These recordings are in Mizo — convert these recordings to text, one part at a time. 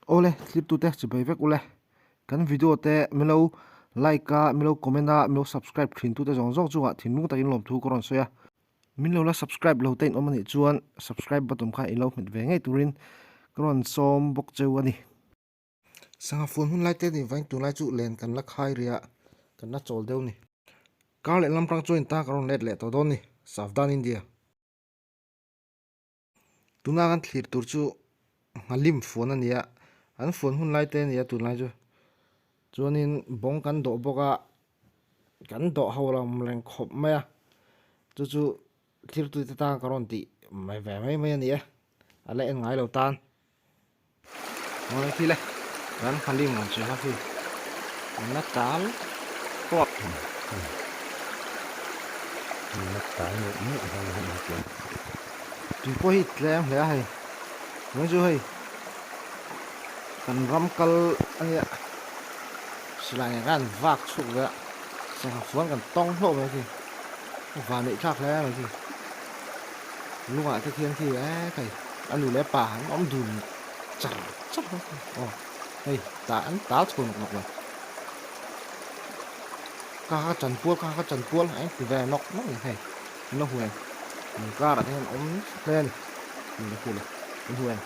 Awle thlip tute chibai vek ule. Kan video te min lo like a, min lo comment a, min lo subscribe thin tute zawng zawng chungah thinlung takin lawmthu ka rawn sawi a. Min lo la subscribe lo te in awm anih chuan subscribe button kha in lo hmet ve ngei turin ka rawn sawm bawk cheu a ni. Sangha fuan hun lai te nih vain tunlai chu len kan la khai rih a, kan la chawl deuh ni. Kar leh lam tang chuan in ta ka rawn let leh tawh dawn ni, Savdhan India. Tuna kan thlir tur chu nghalim fuan a ni a, an fuan hun lai te a ni a tunlai chu. Chuanin bawng kan dawh bawk a, kan dawh ho lo awm reng khawp mai a, chu chu thirtute tan ka rawn tih mai ve mai mai a ni e, a la en ngai lo tan. Ngawi khi le kan Halim ang chu ha khi an la tal pawh An la tal neuh neuh hlawm a ni tih tui pawh hi tlem hle a hei tuna chu hei kan ram kal a nia silai nen khan an vak chhuk ve a sangha fuan kan tawng hlawh mai khi van neih thlak hle mai khi lungah te khian khi e hei a nu leh a pa an awm dun char char a aw hei tah an tal chho nawk nawk mai ka kha chanpual ka kha chanpual a eng ti ve nawk nawk a ni hei an lo hmu em lung karah te hian an awm hle a ni ni le khi le an hmu em.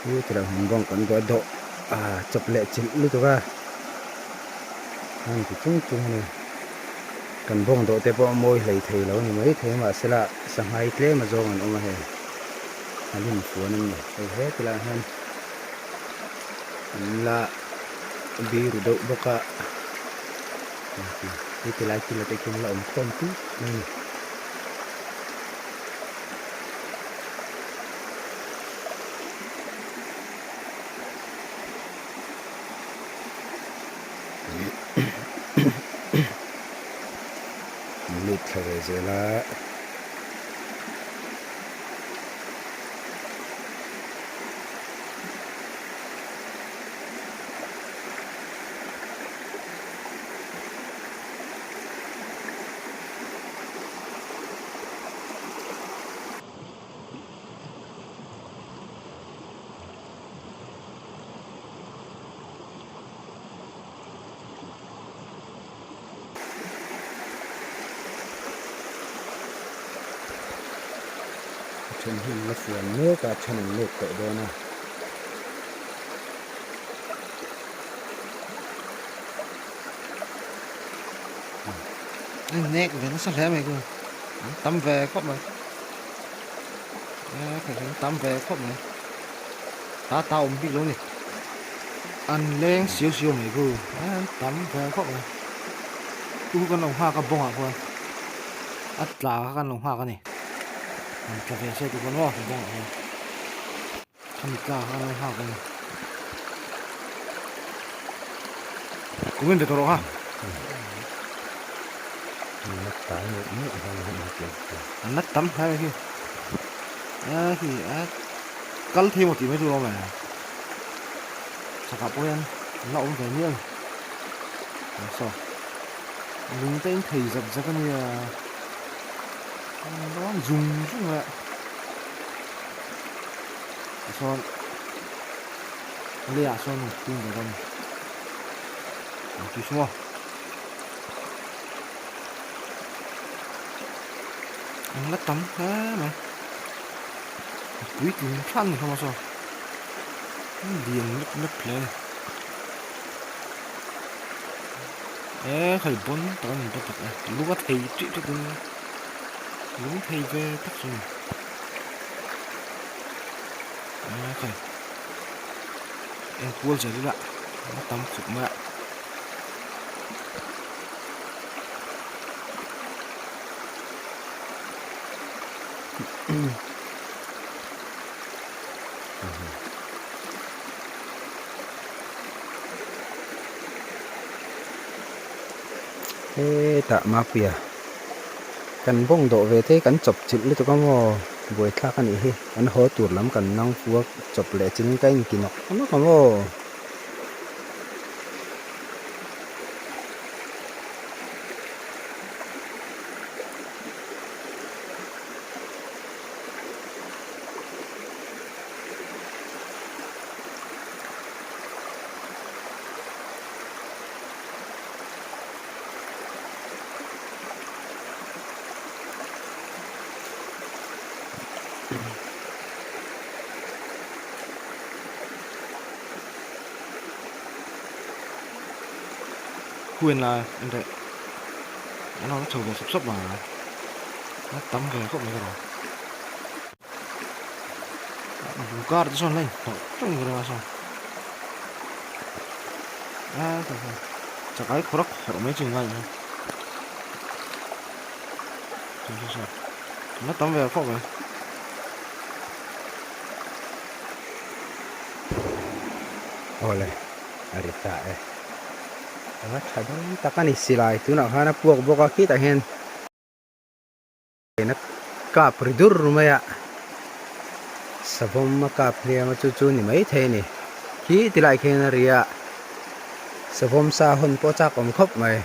Chu tilo hmun bawng kan dawh dawh ah chawp leh chilh lutuk a heng ti chung chung a ni kan bawng dawh te pawh a mawi hlei thei lo a ni mai thei a mahsela sanghai tlem a zawng an awm a hei a lim fuan an ni hei he ti lai hian an la biru deuh bawk a hei ti lai kil ah te khian la awm khawm tut mai a ni. Lut thla ve zel a. A then hi an la fuan mek a a then an let tawh dawn a. A nek ve nasa hle mai chu an tam ve khawp mai an tam ve khawp mai ta ta awm bik lo ni an leng siau siau mai khu an tam ve khawp mai chu kan lo nghak a bawngah khuan a tla kha kan lo nghak a ni an tla ve se ti khuan aw bawngah khuan khami tla kha kan lo nghak a ni. Comment ve tawh rawh ha. An la tam hle mai khi. A khi a kal thei maw tih mai chu a awm e. Chakah pawh hian an la awm ve mial. Saw lung te in thei zat zat a nia. An zung zung mai a. Tichuan leiah sawn an tung ve dawn a ni tih maw an la tam hle mai a puitling thlak ni hlawm a saw an lian mep mep hle a ni e hei bawn tak a ni ta tak e lung a thei tih tih in lung thei ve tak chu a ni. A khai engkual zel ila a tam khawp mai a. Hetah Mapuia kan bawng dawh ve te kan chawp chilh lutuk a maw buaithlak a nih hi kan haw tur lam kan nang fu a chawp leh chilhin ka inti nawk nawk a maw. Huan la en reh an rawn chho ve sawp sawp a a tam ve khawp mai ka rawh lung kar te sawn la inhnawh ṭung ka ring a sawn a chakai khawrh a khawrh mai chu ngai ang a tam ve khawp mai. Awle a ri ta e a va tha dawn tak a ni silai tunah khan a puak bawk a khitah hian a kap ri dur mai a savawm a kap hliam a chu chu ni mai thei a ni khi ti lai khian a ri a savawm sa hawn pawh a chak awm khawp mai.